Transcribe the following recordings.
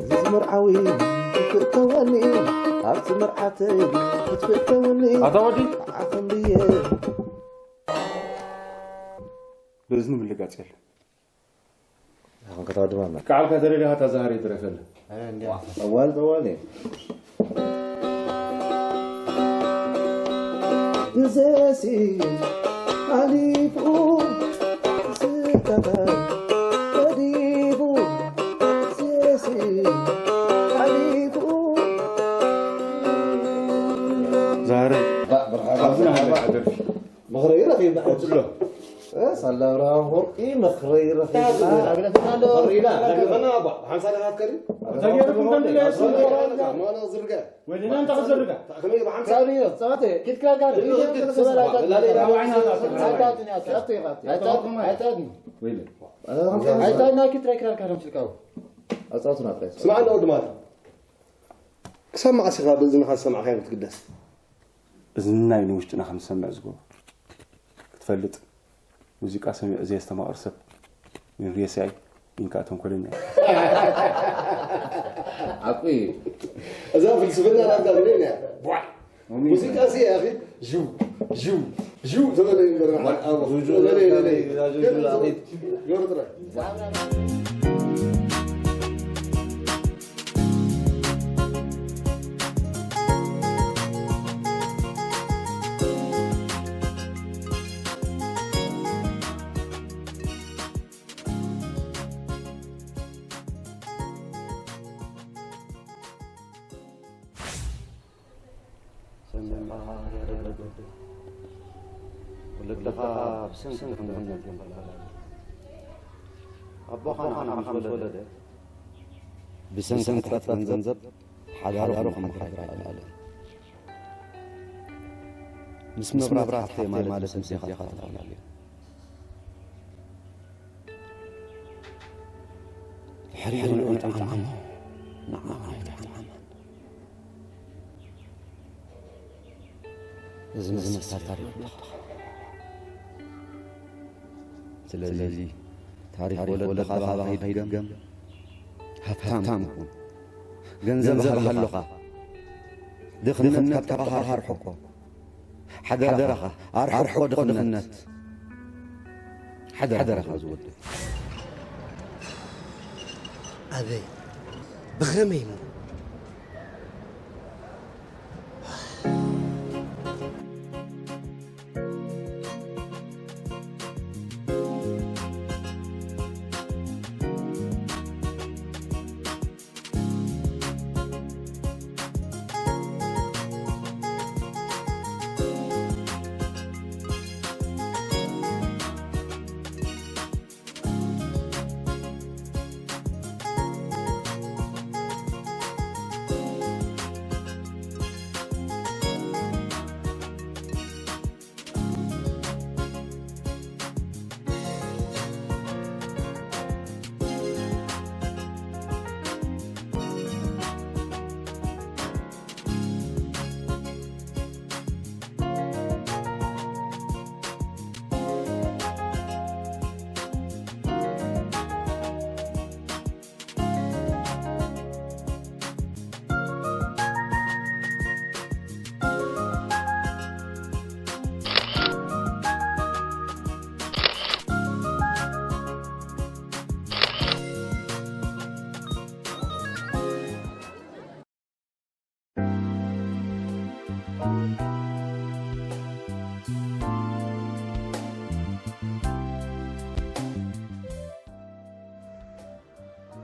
እዚ መርዓዊ ክትፍእተወኒ፣ ኣብቲ መርዓተይ ክትፍእተወኒ። ኣታ ወዲ። ኣኸምብየ። በእዝኒ ምልጋጽ የለን። ኣኹም ከተወድማ። ከዓልካ ተደሊኻ እታ ዛሃር ይትረፈልና። ጠዋል ጠዋል እየ። ግዜሲ ሓሊፉ፣ ስጋታት ገዲፉ፣ ግዜሲ ሓሊፉ። ዛሃር፣ ባእ፣ ብርሃን፣ ኣብዚ ናሃለካ ደርፊ። ምኽረይ ረኺብና ሕጂ ኣሎ። እ፣ ሳላ ኣብርሃም ወርቂ ምኽረይ ረኺብና። ኣግለትና ኣሎ። ምኽረይ ኢላ፣ ረኺብና፣ ባ፣ ሓምሳ ደቂቃ ትከሪ? እንታይ ገይርኩም ከም ድላዩ? ማኖ ዝርገ። ወይለና እንተ ክዘርጋ። ከመይ ብሓምሳ? ሳብዮ፣ ጸዋተ። ኪድ ክራር ጋር። ኪድ ክራር ጋር። ላሌ፣ ላሌ፣ ላሌ። ኣይታትን፣ ኣይታትን። ኣይታትን፣ ኣይታትን። ወይለ። ኣይታትና ኪድ ክራር ጋር ከምትልካው። ኣጻውትና ጥራይ። ስማዕ፣ እንዳ ወዲ ማታ። ክሰማዕ ሲኻ፣ በእዝንኻ ዝሰማዕካዮ ክትግደስ። እዝንና እዩ ንውሽጥና ከም ዝሰምዕ ዝገብሮ። ክትፈልጥ፣ ሙዚቃ ሰሚዑ ዘየስተማቕር ሰብ፣ ዩኒቨርሲቲ ኢንካ ተንኮለኛ። ሓቁ እዩ። እዛ ፍልስፍና ናትካ ዝብል እያ። ቧዕ! ሙዚቃ ሲ፣ ኣኺ፣ ዥው፣ ዥው፣ ዥው ተበለ ይንበር። ቧዕ! ኣቦ፣ ዙዙ፣ ተበለ ይበለ። ዙዙ፣ ዙዙ፣ ዙዙ፣ ገሩ ጥራይ። ሰሚዕካ ወለድኻ ብሰንኪ ድኽነት እዮም። ኣቦኻ ንዓኻ ምስ ወለደ፣ ብሰንኪ ሕጽረት ገንዘብ ሓዳሩ ክመሓየር ኣይከኣለን። ምስ መብራት ሃብተይ ማለት ምስ ኣዴኻ ተፈላለዩ። ድሕሪኡ ንዑ ይጥዓሞ፣ ንዓኻ ኣይትጥዓመን። እዚ መሰል ታሪኽ ወለድኻ። ስለዚ ታሪኽ ወለድኻ ካባኻ ይድገም። ሃብታም ኩን። ገንዘብ ሃልኻ። ድኽነት ካብ ጥቓኻ ኣርሕቆ። ሓደራኻ፣ ኣርሕቆ ድኽነት። ሓደራኻ ዝወደይ። ኣበይ? ብኸመይ እሞ?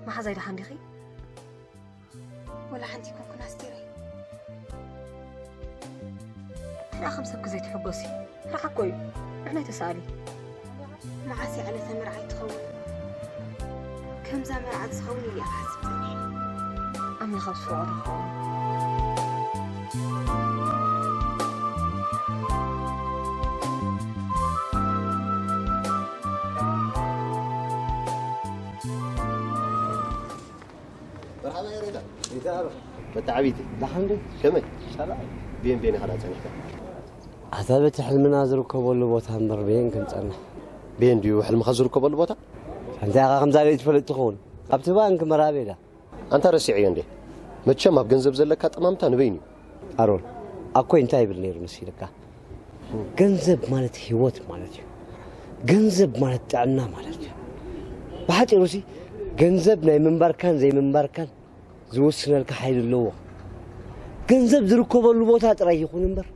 መሓዛይ ደሓን ዲኺ? ወላ ሓንቲ ኣይኮንኩን ኣስቴረይ። እንታይ ደኣ ከም ሰብኪ ዘይትሕጎሲ? ርሓ እኮ እዩ። ንሕና ኣይተሳኣሊ። መዓስ እያ ዕለተ መርዓይ ትኸውን? ከምዛ መርዓ ዝኸውን ኢለ እየ ክሓስብ ጸኒሐ። ኣምላኽ ኣብ ዝፈቐዶ ክኸውን። መርሓባ ያሬዳ። ይዛረብ። መተዓቢቲ። ደሓን ዶ? ከመይ? ሰላም። ብየን ብየን ኢኻ ጸኒሕካ? ኣታ በቲ ሕልምና ዝርከበሉ ቦታ እምበር በየን ክንጸንሕ? በየን ድዩ ሕልምኻ ዝርከበሉ ቦታ? እንታይ ኢኻ ከምዛ ለይቲ ፈለጥ ትኸውን? ኣብቲ ባንክ መራቤዳ። ኣንታ ረሲዐዮ እንዴ? መቸም ኣብ ገንዘብ ዘለካ ጠማምታ ንበይኑ እዩ። ኣሮን፣ ኣኮይ እንታይ ይብል ነይሩ መሲልካ? ገንዘብ ማለት ህይወት ማለት እዩ። ገንዘብ ማለት ጥዕና ማለት እዩ። ብሓጺሩ ሲ ገንዘብ ናይ ምንባርካን ዘይምንባርካን ዝውስነልካ ሓይሊ ኣለዎ። ገንዘብ ዝርከበሉ ቦታ ጥራይ ይኹን እምበር፣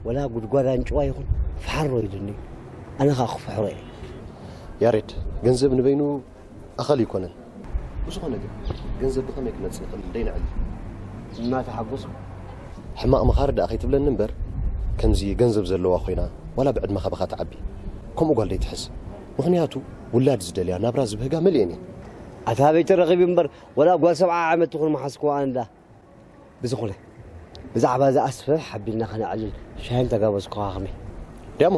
ወላ ጉድጓድ ኣንጭዋ ይኹን፣ ፍሓሮ ኢሉኒ። ኣነ ኸኣ ክፍሕሮ እየ። ያሬድ፣ ገንዘብ ንበይኑ ኣኸል ይኮነን። ብዝኾነ ግን፣ ገንዘብ ብኸመይ ክመጽእ ይኽእል ደይንዕል። እናተሓጎስኩ። ሕማቕ መኻሪ ደኣ ከይትብለኒ እምበር፣ ከምዚ ገንዘብ ዘለዋ ኮይና፣ ዋላ ብዕድመኻ ብኻ ትዓቢ። ከምኡ ጓል ደይትሕዝ። ምኽንያቱ፣ ውላድ ዝደልያ ናብራ ዝብህጋ መሊኤን እየን። ኣታ ኣበይ ተረኺቡ እምበር፣ ወላ ጓል ሰብዓ ዓመት ትኹን መሓዝክዋ ኣነ ደኣ። ብዝኾነ፣ ብዛዕባ እዚ ኣስፍሕ ሓቢርና ከነዕልል ሻሂ እንተጋበዝኩኻ ከመይ? ድያሞ።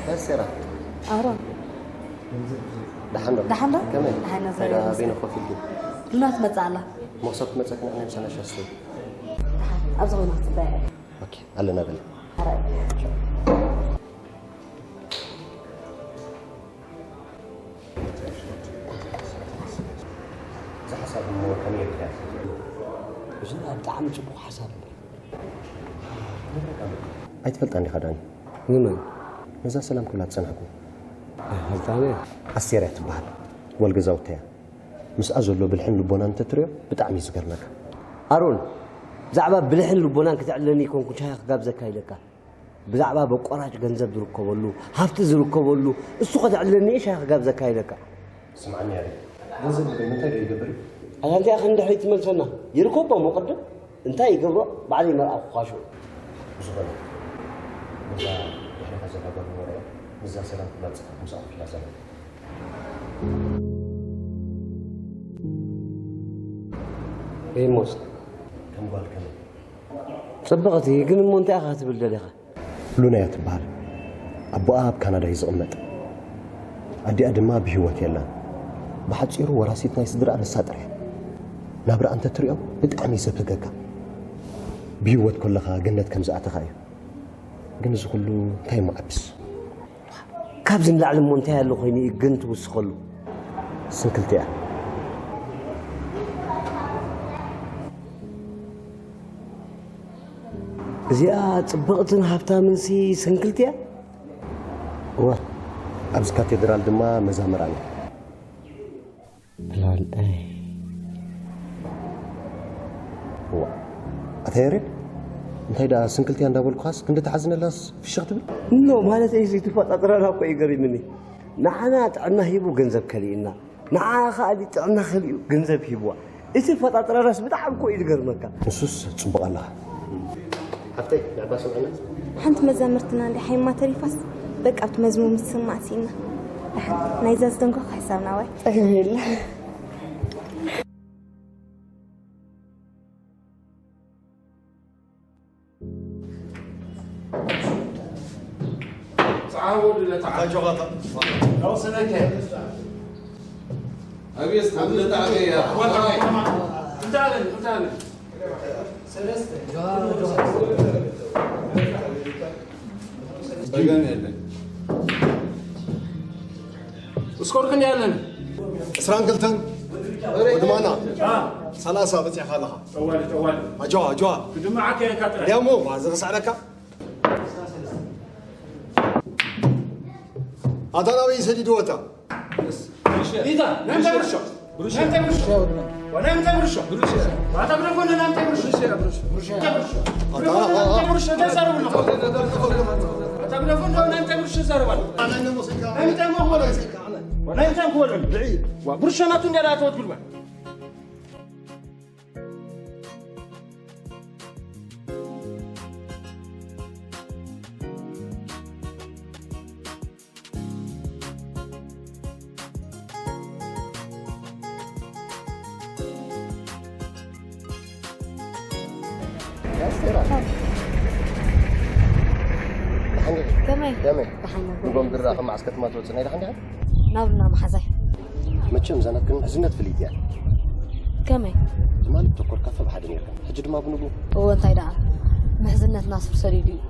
በስራ። ኣሮን። ደሓን ዶ? ደሓን ዶ? ከመይ? ደሓን ዶ? ከዳ ዘርኢ ቤነ ኮፍ ኢልኪ? ሉና ትመጽእ ኣላ። መኽሰብ ትመጸኪ ንዓና ምሳና ሻሂ ስተይ። ደሓን። ኣብዚ ኮይና ክትጽበያ እያ። ኦኬ፣ ኣለና በል። ሕራይ። እዚ ሓሳብ እሞ ከመይ ጌርካ? እዚ ብጣዕሚ ጽቡቕ ሓሳብ እዩ። ኣይትፈልጣን ዲኻ ዳኒ? ንመን? ነዛ ሰላም ክብላ ዝጸናሕኩ። ኣይፈልጣን እየ። ኣስቴር እያ ትበሃል። ጓል ገዛውተይ እያ። ምስኣ ዘሎ ብልሕን ልቦናን እንተትሪኦ ብጣዕሚ እዩ ዝገርመካ። ኣሮን፣ ብዛዕባ ብልሕን ልቦናን ክትዕለኒ ኣይኮንኩን ሻሂ ክጋብዘካ ኢለካ። ብዛዕባ በቋራጭ ገንዘብ ዝርከበሉ፣ ሃብቲ ዝርከበሉ፣ እሱ ከተዕልለኒ እየ ሻሂ ክጋብዘካ ኢለካ። ስምዓኒ ያሬድ፣ ገንዘብ ንበይኑ እንታይ ዶ ይገብር እዩ? ኣታ እንታይ ኢኻ ንድሕሪት ትመልሰና? ይርከቦ እሞ ቅድም እንታይ ይገብሮ? ባዕለይ መርኣኹኻ ሽዑ። ብዝኾነ፣ ነዛ ድሕሪኻ ዘላ ጓል ንወረ፣ ምስዛ ሰላም ክመጽእ ምስኣ ኮፍ ኢላ ዘላ። ሪሞስ። ከም ጓል ከመይ? ጽብቕቲ፣ ግን እሞ እንታይ ኢኻ ክትብል ደሊኻ? ሉና እያ ትበሃል። ኣቦኣ ኣብ ካናዳ እዩ ዝቕመጥ። ኣዲኣ ድማ ብህይወት የላን። ብሓጺሩ ወራሲት ናይ ስድራኣ ንሳ ጥራይ እያ። ናብራኣ እንተትሪኦ ብጣዕሚ እዩ ዘብህገካ። ብህይወት ከለኻ ገነት ከም ዝኣተኻ እዩ። ግን እዚ ኩሉ እንታይ እሞ ዓብስ? ካብዚ ንላዕሊ እሞ እንታይ ኣሎ ኮይኑ እዩ ግን ትውስኸሉ? ስንክልቲ እያ። እዚኣ ጽብቕትን ሃብታምን ሲ ስንክልቲ እያ? እወ፣ ኣብዚ ካቴድራል ድማ መዛምራን እያ። ፕላን ኤ። እዋ፣ ኣታ ያሬድ፣ እንታይ ደኣ ስንክልቲ እያ እንዳበልኩኻስ ክንዲ ትሓዝነላስ ፍሽኽ ትብል? ኖ፣ ማለት እዩ፣ እዚ ትፈጣጥራና እኮ እዩ ገሪምኒ። ንዓና ጥዕና ሂቡ ገንዘብ ከሊእና፣ ንዓ ከኣ ጥዕና ከሊኡ ገንዘብ ሂብዋ። እቲ ፈጣጥራናስ ብጣዕሚ እኮ እዩ ዝገርመካ። ንሱስ ጽቡቕ ኣለኻ። ሓፍተይ፣ ንዕባ ስምዕና። ሓንቲ መዛምርትና እንዲ ሓይማ ተሪፋስ፣ በቃ ኣብቲ መዝሙር ምስ ትስማዕ ስኢና። ደሓን፣ ናይዛ ዝደንጎኻ ሕሳብና ዋይ። ጸገም የለ። ጸዓወዱ ለተዓጆኻታ። ራውሰነከ። ኣቤት፣ ለተዓበያ። እንታለን፣ እንታለን። ጸገም የለን። ስኮር ክንደይ ኣለና? ዕስራን ክልተን። ወዲ ማና? አ። ሰላሳ በጺሕካ ኣለኻ። ጠዋሊ ጠዋሊ ኣጆኻ ኣጆኻ። ክድምዓካ እየ ጥራሕ። ደሞ እዚ ክስዕረካ። ኣታ ናበይ ሰዲድዎ እታ? ኢታ ናይ ምንታይ ብርሾ? ናይ ምንታይ ብርሾ? ናይ ምንታይ ብርሾ? ኣታ ግደፎ ናይ ምንታይ ብርሾ? ናይ ምንታይ ብርሾ? ናይ ምንታይ ብርሾ? ተዛረቡ ኣለኹ። ኣታ ግደፎ ናይ ምንታይ ብርሾ? ተዛረቡ ኣለኹ። ናይ ምንታይ መኽበሎ? ናይ ምንታይ ክበሎ? ዋ ብርሾ ናቱ እንዲያ ዳኣ ተወት ጉልባ። ከመይ ከመይ ደሓን ነበር ንጎም ድራ ከም መዓስ ከተማ ትወፅእ ናይ ደሓን ደሓን ናብልና መሓዛይ መቸም እዛ ናትክን ምሕዝነት ፍልይቲ እያ ከመይ ትማሊ ተኮር ካፈ ብሓደ ነርካ ሕጂ ድማ ብንጉ እዎ እንታይ ደኣ ምሕዝነትና ስር ሰዲዱ እዩ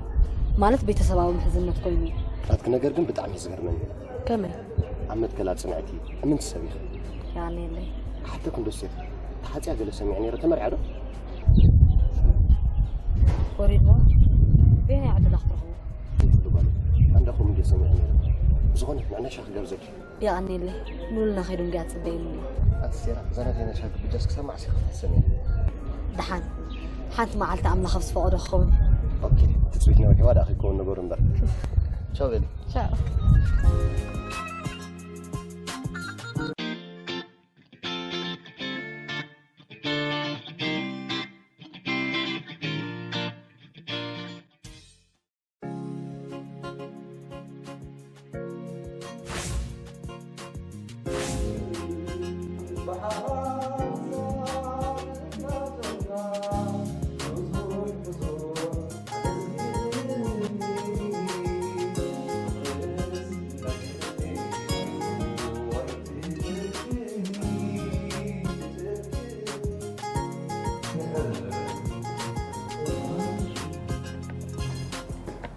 ማለት ቤተሰባዊ ምሕዝነት ኮይኑ እዩ ናትክ ነገር ግን ብጣዕሚ እዩ ዝገርመኒ ከመይ ኣብ መትከላ ፅንዕቲ እምንቲ ሰብ ኢኻ ያኔለይ ሓቲ ክንዶ ሴፍ ተሓፅያ ገለ ሰሚዐ ነይረ ተመርዓ ዶ ወሪድዎ ቤናይ ዕድላ ክትረኽቡ ይትሉ ባለ ኣንዳኹም እንደ ሰሚዐ ነይረ ዝኾነ ንዕነሻ ክገብዘኪ የቐኔለይ ንሉና ከይዱ እንዲያ ፅበይኒ ኣሎ ኣቲ ሴራ እዛ ናይ ዜና ሻግ ብጃስ ክሰማዕ ሲ ክትሕሰን እየ ደሓን ሓንቲ መዓልቲ ኣምላኽ ኣብ ዝፈቐዶ ክኸውን ኦኬ ትፅቢት ነዊሕዋ ደኣ ከይከውን ነገሩ እምበር ቻው በሊ ቻው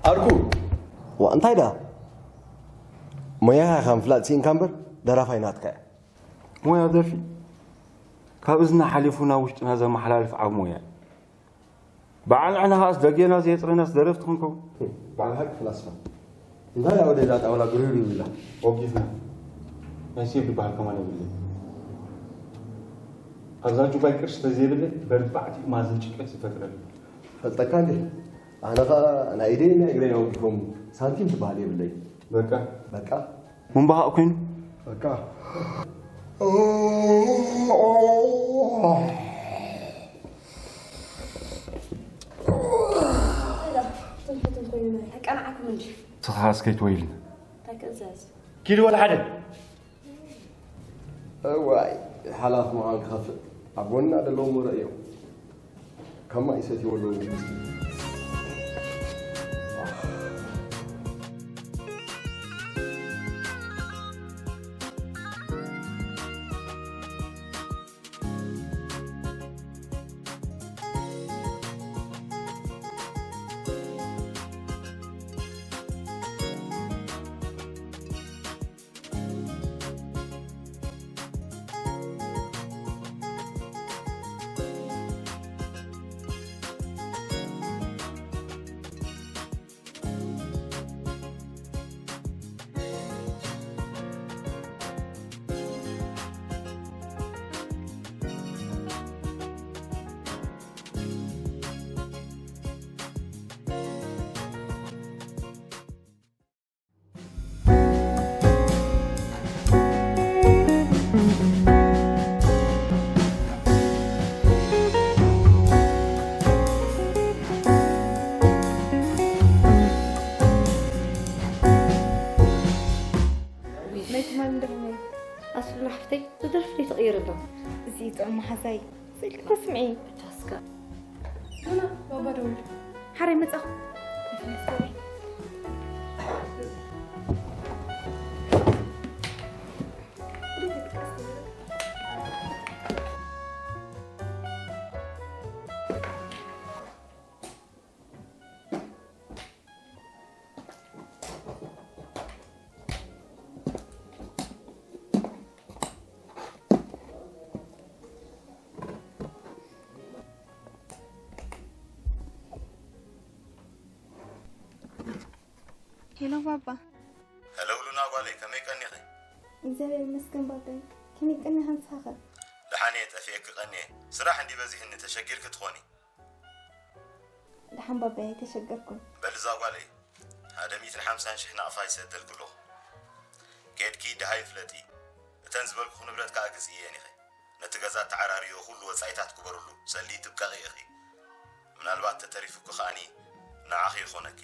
ዓርኩ ዋ እንታይ ደኣ ሞያኻ ኢኻ ምፍላጥ ስኢንካ እምበር ደራፋይ ናትካ እያ ሞያ ደርፊ ካብ እዝና ሓሊፉ ናብ ውሽጥና ዘመሓላልፍ ዓብ ሞያ እዩ በዓል ዕና ኸኣስ ደጌና ዘየፅረናስ ደረፍቲ ክንከውን በዓል ሓቂ ፍላስፋ እንታይ ደኣ ወደ እዛ ጣውላ ግርህር ይብላ ወጊፍና ናይ ሴፍ ዝበሃል ከማን የብለይ ኣብዛ ጁባይ ቅርሺ ተዘይብለይ በርባዕቲ ማዝን ጭቀት ዝፈጥረሉ ፈልጠካ እንዴ ኣነ ኸ ናይ ኢደይ ናይ እግረይ ኣውዲፎም ሳንቲም ዝበሃል የብለይ በቃ በቃ ምንባኻ ኮይኑ በቃ ትንሕትን ኮይኑ ናይ ቀንዓኩም እንጂ ስኻ እስከይትወይልን እንታይ ክእዘዝ ኪድ ወደ ሓደ እዋይ ሓላፍ መዓል ክኸፍእ ኣብ ጎንና ዘለዉ ምረእዮም ካብ ማይ ይሰትይዎ ኣለዉ ናይ ትማሊ እንደኸመይ ኣስሉና ሓፍተይ ዝደርፍ ደይ ተቐይር ኣሎ እዚ ጥዑም መሓዛይ ስኢልካ ስምዒ ቻስካ ና ባባ ደውል ሓረይ መጻኹ ሄሎ ባባ። ሄሎ ሉና ጓለይ፣ ከመይ ቀኒኺ? እግዚኣብሔር ይመስገን ባባይ። ከመይ ቀኒኻ ንስኻ ኸ? ደሓን እየ፣ ጠፊኤኪ ቀኒየ። ስራሕ እንዲ በዚሕኒ፣ ተሸጊርኪ ትኾኒ። ደሓን ባባይ፣ ኣይተሸገርኩን። በሊ እዛ ጓለይ፣ ሓደ ሚእትን ሓምሳን ሽሕ ናቕፋ ይሰደልኪ ኣለኹ። ኬድኪ ደሃይ ፍለጢ። እተን ዝበልኩኺ ንብረት ከኣ ግዝእየን ኢኺ። ነቲ ገዛ ተዓራርዮ ኩሉ ወጻኢታት ግበርሉ፣ ሰልዲ ትብቀቒ ኢኺ። ምናልባት ተተሪፉኪ ከኣኒ ንዓኺ ይኾነኪ።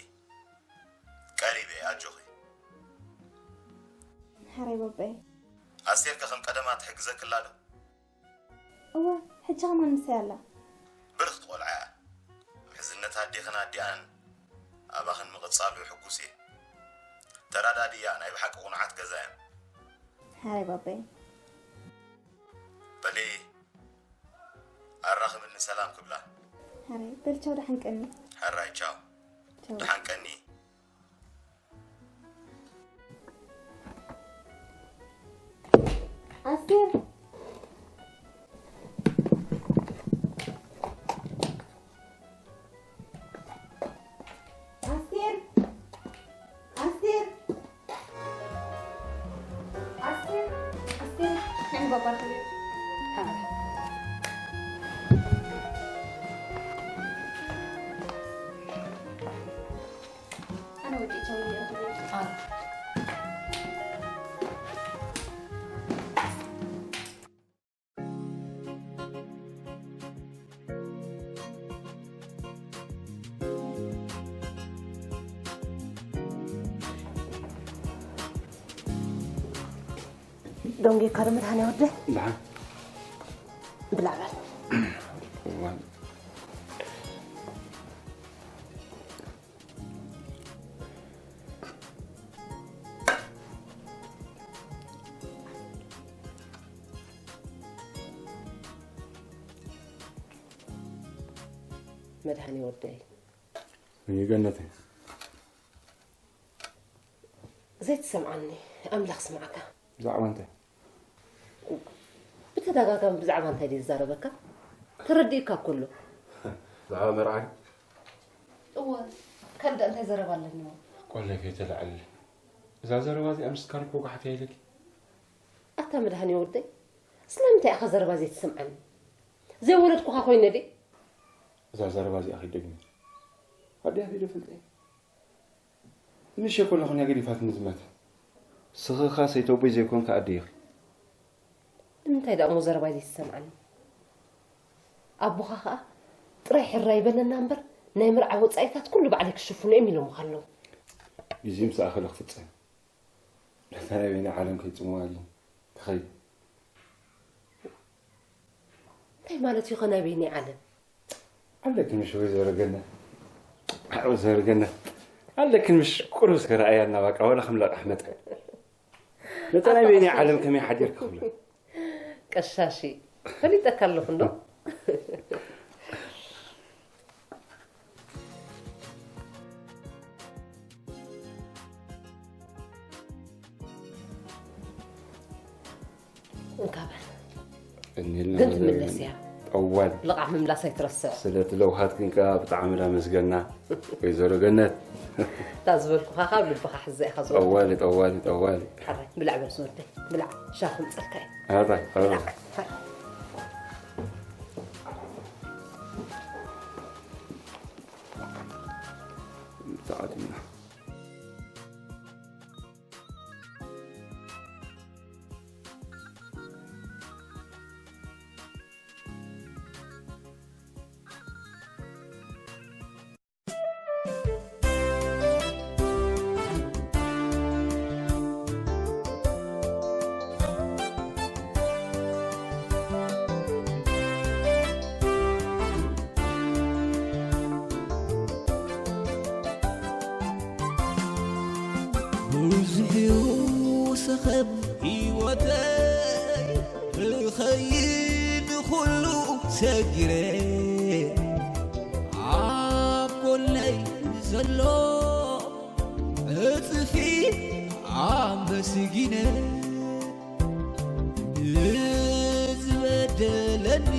ቀሪበ እየ፣ ኣጆኺ። ሓራይ ባባይ። ኣስቴር ከ ከም ቀደማ ትሕግዘኪ ኣላ ዶ? እወ፣ ሕጂ ከማን ምሳይ ኣላ። ብርኽቲ ቆልዓ እያ። ምሕዝነት ኣዴኽን ኣዲኣን ኣባኽን ምቕጻሉ ሕጉስ እየ። ተራዳድእያ፣ ናይ ብሓቂ ቁኑዓት ገዛ እየን። ሓራይ ባባይ። በሊ ኣራኽብኒ ሰላም ክብላ። ሓራይ፣ በል ቻው፣ ደሓን ቀኒ። ሕራይ ቻው። ቻው። ደሓን ቀኒ። ኣስቴር። ኣስቴር። ኣስቴር። ኣስቴር። ኣስቴር። ንዕባባር ክብል። ኣነ ወዲእ ቻው ኢለ እየ። ደንጌካ ዶ መድሃኔ ወደይ? ደሓን። ብላዕ በል። እዋን። መድሃኔ ወደይ። እይ ገነተይ። ዘይትሰምዓኒ ኣምላኽ ስምዓካ። ብዛዕባ እንታይ? ብተደጋጋሚ ብዛዕባ እንታይ ድዩ ዝዛረበካ? ተረዲእካ እኮ ኣሎ። ብዛዕባ መርዓይ? እወ፣ ካልእ እንታይ ዘረባ ኣለኒ? ቆለፌ ተላዕሊ። እዛ ዘረባ እዚኣ ምስካን እኮ ጓሓፍ እያ ኢለኪ። ኣታ መድሃኔ ወደይ፣ ስለምንታይ ኢኻ ዘረባ ዘይትሰምዓኒ? ዘይወለድኩኻ ኮይነ ድየ? እዛ ዘረባ እዚኣ ከይትደግሚ። ኣዲኣ ከይደ ፈልጠ። ንእሽተይ ከለኹ እያ ገዲፋትኒ ዝመተ። ንስኺ ኸኣ ሰይተቦይ ዘይኮንኪ ኣደ ኢኺ። ንምንታይ ደኣ እሞ ዘረባይ ዘይትሰምዓኒ? ኣቦኻ ኸኣ ጥራይ ሕራይ በለና እምበር፣ ናይ መርዓ ወጻኢታት ኩሉ ባዕለይ ክሽፍኖ እየ ኢሎምኻ ኣለዉ። ግዜ ምስ ኣኸለ ክፍጸም። ነታ ናይ በይነይ ዓለም ከይጽምዋ ኢሉ ክኸይድ። እንታይ ማለት እዩ ኸ ናይ በይነይ ዓለም? ኣለክን ምሽ ወይዘሮ ገነት? ወይዘሮ ገነት፣ ኣለክን ምሽ ቁሩብ እስከ ረኣያና፣ በቃ፣ ዋላ ከም ለቃሕ መጠን። ነታ ናይ በይነይ ዓለም ከመይ ሓዲርኪ ክብሎ? ቀሻሺ፣ ፈሊጠካ ኣለኹ እንዶ። እንካ በል። እኒልና ግን ነገር ትምለስ እያ። ጠዋል። ልቓሕ ምምላስ ኣይትረስዕ። ስለቲ ለውሃት ግን ከኣ ብጣዕሚ ዳመስገና። ወይዘሮ ገነት። እታ ዝበልኩኻ ካብ ልብኻ ሕዘ ኢኻ ዝወደይ። ጠዋሊ፣ ጠዋሊ፣ ጠዋሊ። ሓራይ፣ ብላዕ በል ዝወደይ። ብላዕ። ሻሂ ክምፀልካ እየ። ኣባይ፣ ኣባይ። ብላዕ። ሓራይ። ተዓዲምና። ብዙሕ እዩ ሰኸብ ህይወተይ፣ ክኸይድ ንኹሉ ሰጊረ፣ ኣብ ጎነይ ዘሎ ዕጽፊ ኣመስጊነ። ንዝበደለኒ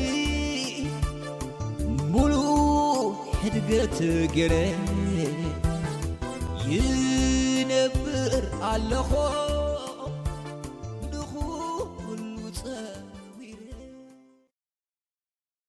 ሙሉእ ሕድገት ገይረ፣ ይነ ኣለኹ